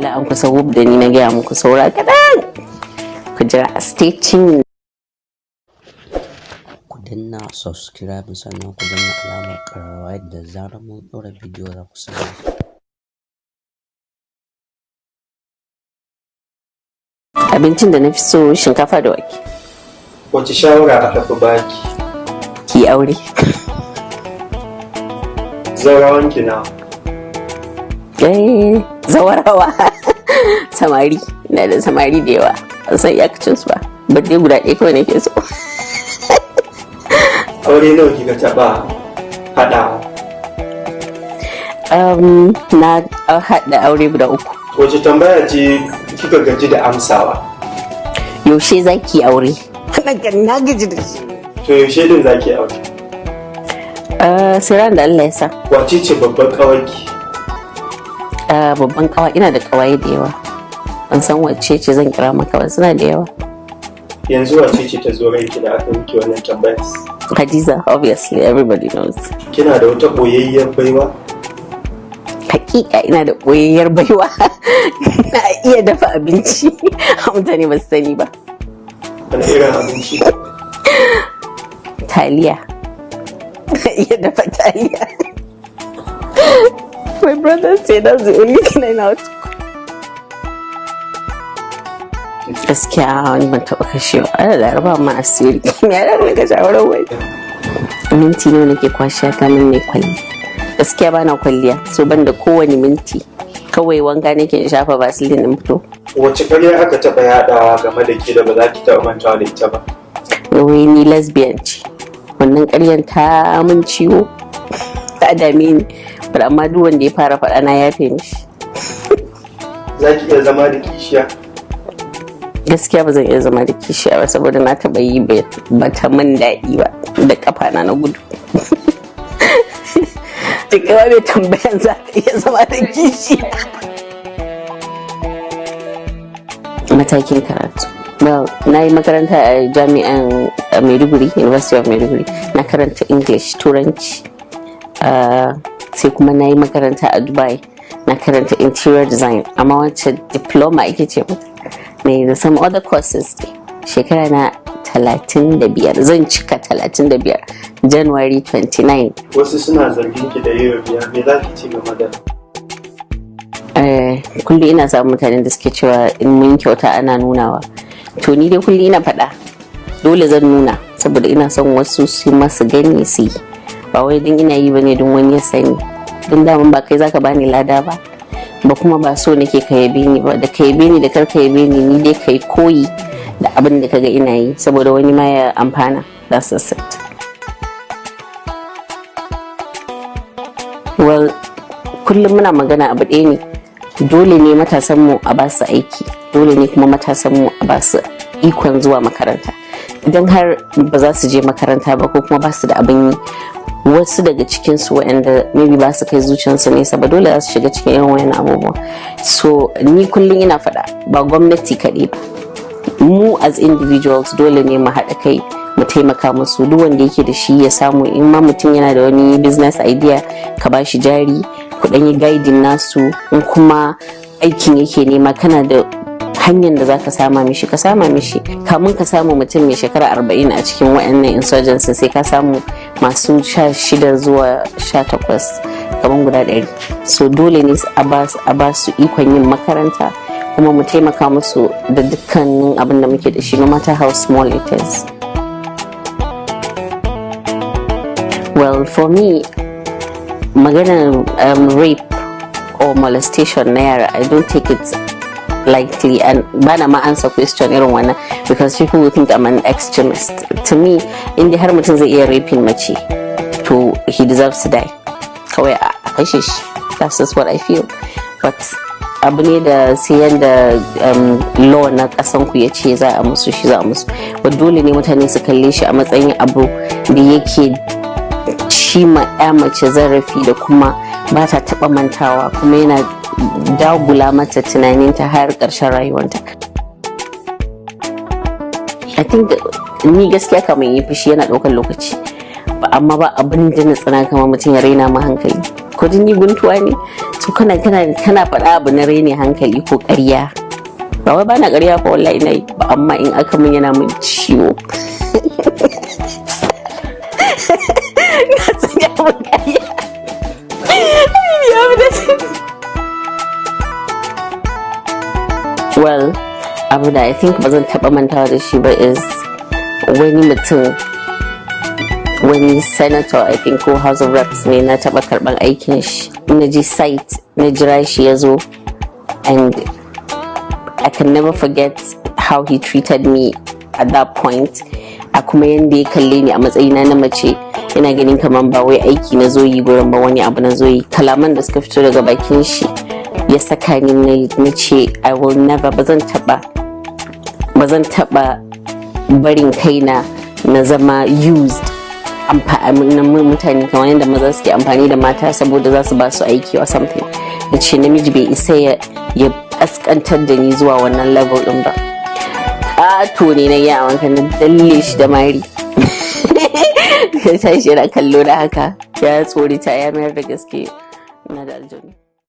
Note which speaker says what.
Speaker 1: Allah, an kusa wub da ni. Na gaya muku, saura kaɗan, ku jira, stay tuned.
Speaker 2: Ku danna subscribe, sannan ku danna alamar ƙararrawa yadda zarar mun ɗora bidiyo za ku sani.
Speaker 1: Abincin da na fi so, shinkafa da wake.
Speaker 3: Wace shawara aka fi baki?
Speaker 1: Ki aure.
Speaker 3: Zawarawan ki nawa?
Speaker 1: Eh, zawarawa, samari, ina da samari da yawa, ban san iyakacin su ba, ba dai guda ɗaya kawai nake so.
Speaker 3: Aure nawa kika taɓa haɗawa?
Speaker 1: Na haɗa aure guda uku.
Speaker 3: Wace tambaya ce kika gaji da amsawa?
Speaker 1: Yaushe za ki aure? Na gaji da shi.
Speaker 3: To, yaushe din zaki aure?
Speaker 1: Sai ran da Allah ya sa.
Speaker 3: Wace ce babbar ƙawarki?
Speaker 1: Babban kawa, ina da kawaye da yawa, ban san wacce ce zan kira maka ba, suna da yawa.
Speaker 3: Yanzu wace ce ta zo ranki da aka miki wannan tambayar?
Speaker 1: Hadiza, obviously, everybody knows.
Speaker 3: Kina da wata ɓoyayyar baiwa?
Speaker 1: Hakika ina da ɓoyayyar baiwa, na iya dafa abinci, mutane ba su sani ba.
Speaker 3: Wani irin abinci?
Speaker 1: Taliya, na iya dafa taliya. My brother said that's the only thing I know how to cook. Gaskiya wani ban taɓa kashewa, ana da raba ma asiri, ya da na kashe auren wani. Minti nawa nake kwashe kamin ne kwalliya? Gaskiya bana kwalliya, so ban da kowane minti, kawai wanka nake in shafa Vaseline in fito.
Speaker 3: Wace ƙarya aka taɓa yaɗawa game da ke da ba za ki taɓa mantawa da ita ba?
Speaker 1: Wai ni lesbian ce. Wannan ƙaryan ta mun ciwo, ta dame ni. But amma duk wanda ya fara faɗa, na yafe mishi.
Speaker 3: Za ki iya zama da kishiya?
Speaker 1: Gaskiya ba zan iya zama da kishiya ba, saboda na taɓa yi, ba ta min daɗi ba, da kafa na na gudu. Cikewa mai tambayan za ka iya zama da kishiya. Matakin karatu, well, na yi makaranta a jami'an Maiduguri, University of Maiduguri. Na karanta English, Turanci. Sai kuma na yi makaranta a Dubai, na karanta interior design, amma wacce diploma ake ce mata, na yi da some other courses dai. Shekara na 35, zan cika 35 January 29.
Speaker 3: Wasu suna zargin ki da yin riya, me za ki ce game da?
Speaker 1: Kullum ina samun mutanen da suke cewa in mun kyauta ana nunawa. To, ni dai kullum ina faɗa, dole zan nuna saboda ina son wasu su masu gani su yi, ba wai don ina yi bane don wani ya sani, don daman ba kai zaka bani lada ba, ba kuma ba so nake ka yabe ni ba. Da ka yabe ni da kar ka yabe ni, ni dai kai koyi da abin da kaga ina yi saboda wani ma ya amfana. That's just it. Well, kullum muna magana abu ɗaya ne: dole ne matasanmu a ba su aiki, dole ne kuma matasanmu a ba su ikon zuwa makaranta. Idan har ba za su je makaranta ba ko kuma ba su da abin yi, wasu daga cikinsu waɗanda maybe ba su kai zuciyarsu nesa ba, dole za su shiga cikin irin wayan abubuwa. So ni kullum ina faɗa, ba gwamnati kaɗai ba, mu as individuals dole ne mu haɗa kai mu taimaka musu. Duk wanda yake da shi ya samu, in ma mutum yana da wani business idea, ka ba shi jari, ku ɗan yi guiding nasu. In kuma aikin yake nema, kana da hanyar da zaka sama mishi, ka sama mishi. Kamun ka samu mutum mai shekara 40 a cikin wayannan insurgency, sai ka samu masu 16 zuwa 18 kamar guda 100. So dole ne a ba su ikon yin makaranta, kuma mu taimaka musu da dukkanin abin da muke da shi, no matter how small it is. Well, for me, maganar rape or molestation na yara, I don't take it lightly, and bana ma answer question irin wannan because people will think I'm an extremist. To me, in har mutum zai iya raping mace, to he deserves to die. Kawai a kashe shi. That's just what I feel. But abu ne da sai yanda law na kasan ku ya ce za a musu shi, za a musu. But dole ne mutane su kalle shi a matsayin abu da yake ci ma ya mace zarafi, da kuma ba ta taba mantawa, kuma yana dagula mata tunaninta har ƙarshen rayuwanta. I think ni gaskiya kamar yi fushi yana ɗaukar lokaci, amma ba abin da na tsana kamar mutum ya raina ma hankali. Ko Ko ni guntuwa ne? So kana faɗa abu na raini hankali ko ƙarya. Ba wai bana ƙarya ko, wallahi ina yi ba, amma in aka mun yana mun ciwo. Na san ya mun ƙarya. Ya fi. Well, abu da I think ba zan taɓa mantawa da shi ba is wani mutum, wani senator, I think, ko House of Reps ne, na taɓa karɓan aikin shi. Na je site, na jira shi ya zo, and I can never forget how he treated me at that point, a kuma yanda ya kalle ni a matsayina na mace, ina ganin kamar ba wai aiki na zo yi gurin ba, wani abu na zo yi. Kalaman da suka fito daga bakin shi ya saka ni na ce I will never, ba zan taba barin kaina na zama used na mutane kamar yadda maza suke amfani da mata saboda za su ba su aiki or something. Na ce namiji bai isa ya kaskantar da ni zuwa wannan level din ba. Ƙato ne, na yi a wanka, na dalle shi da mari, ya tashi yana kallo da haka, ya tsorita, ya mayar da gaske na da aljanu.